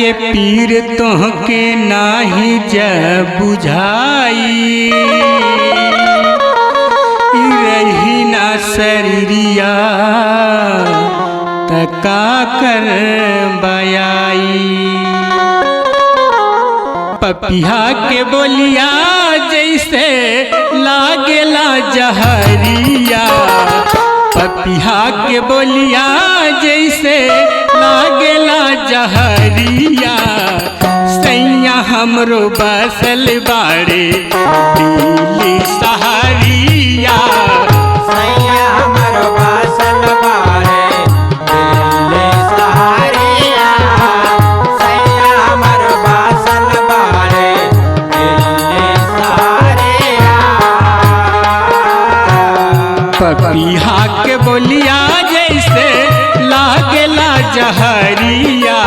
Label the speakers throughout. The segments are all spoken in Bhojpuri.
Speaker 1: के पीर तोहके नाही ज बुझाई, रही ना शरीरिया तका कर बयाई। पपिहा के बोलिया जैसे लागेला जहरिया, पपिहा के बोलिया जैसे लागेला जहरिया। सैया हमरो बसल बाड़े दिल्ली सहारिया।
Speaker 2: सैया हमरो बसल बाड़े दिल्ली सहारिया। सैया हमरो बसल बाड़े दिल्ली सहारिया।
Speaker 1: पपिहा के बोलिया जैसे लागेला जहरिया,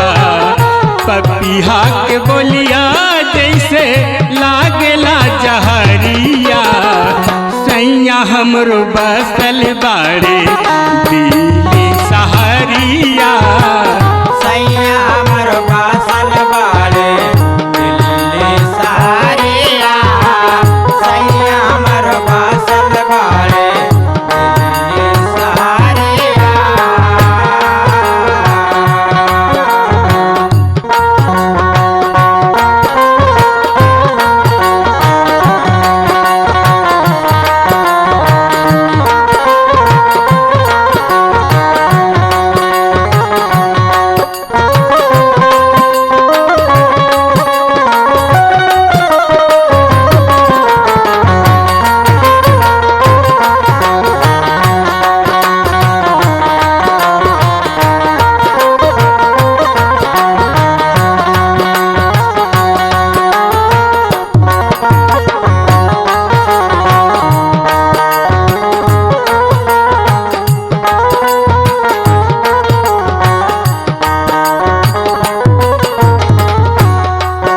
Speaker 1: पपिहा के बोलिया जैसे लागेला जहरिया। सैया हमरो बसल बाड़े दिल्ली सहारिया।
Speaker 2: सैया हमरो बसल बाड़े दिल्ली सहारिया। सैया हमरो बसल बाड़े दिल्ली सहारिया।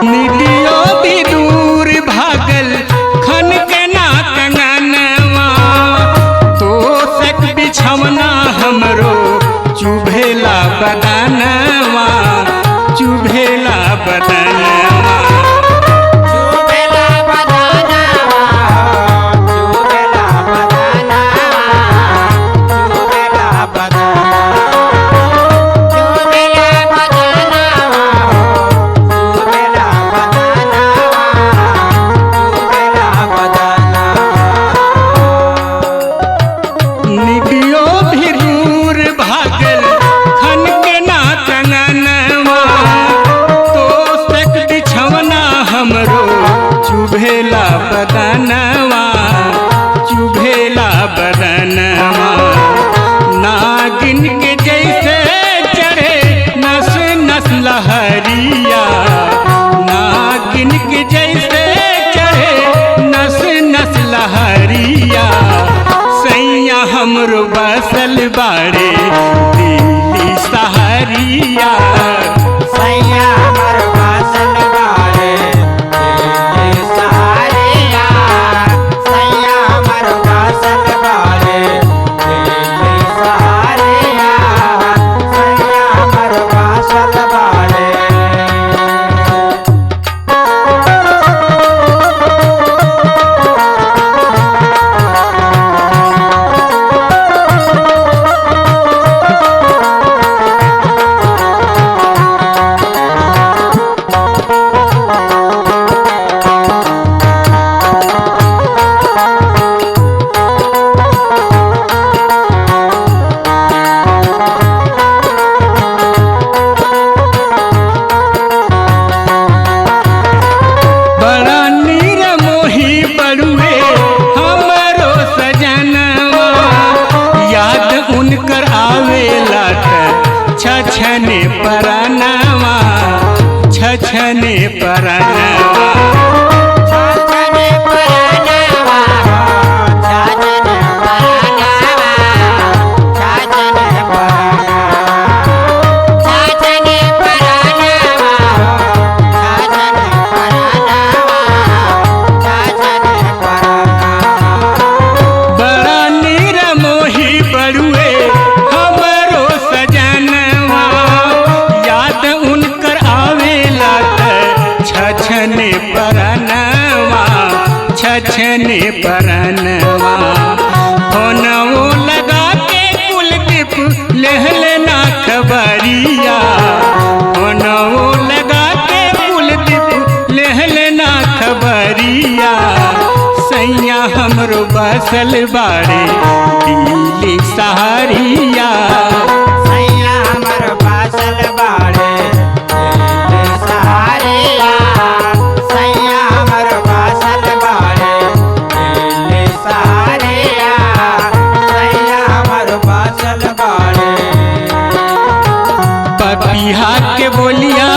Speaker 1: निदियो भी दूर भागल खन के ना कंगनवा, तो सक बिछवना हमरो चुभेला बदनवा, चुभेला बदनवा।
Speaker 2: चुबेला बदनवा चुबेला बदनवा चुबेला बदनवा चुबेला बदनवा चुबेला बदनवा चुबेला बदनवा।
Speaker 1: निदियो भी दूर भागल खन के ना कंगनवा, तो सक बिछवना हमरो चुभेला बदनवा, चुभेला बदनवा। नागिन के जैसे चढ़े नस नस लहरिया, नागिन के जैसे चढ़े नस नस लहरिया। सैया हमरो बसल बाड़े दिल्ली सहारिया।
Speaker 2: सैया हमरो बसल बाड़े दिल्ली सहारिया। सैया हमरो बसल बाड़े दिल्ली सहारिया। सैया हमरो बसल बाड़े।
Speaker 1: परनवा, छछने परनवा। फोनवो लगा के कुलदीप लेहलना खबरिया, फोनवो लगा के कुलदीप लेहलना खबरिया। सैया हमरो बसल बाड़े दिल्ली सहारिया।
Speaker 2: सैया हमर बासल बाड़े दिल्ली सहारिया। सैया हमर बासल बाड़े दिल्ली सहारिया। सैया हमर बासल बाड़े।
Speaker 1: पपिहा के बोलिया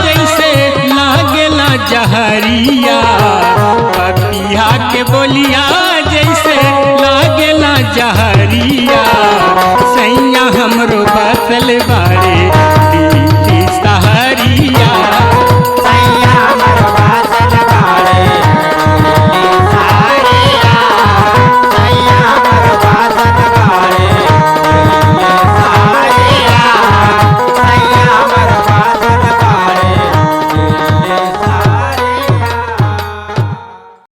Speaker 1: जैसे लागेला जहरिया, पपिहा के बोलिया जैसे लागेला जहरिया। सैया हमरो बसल बा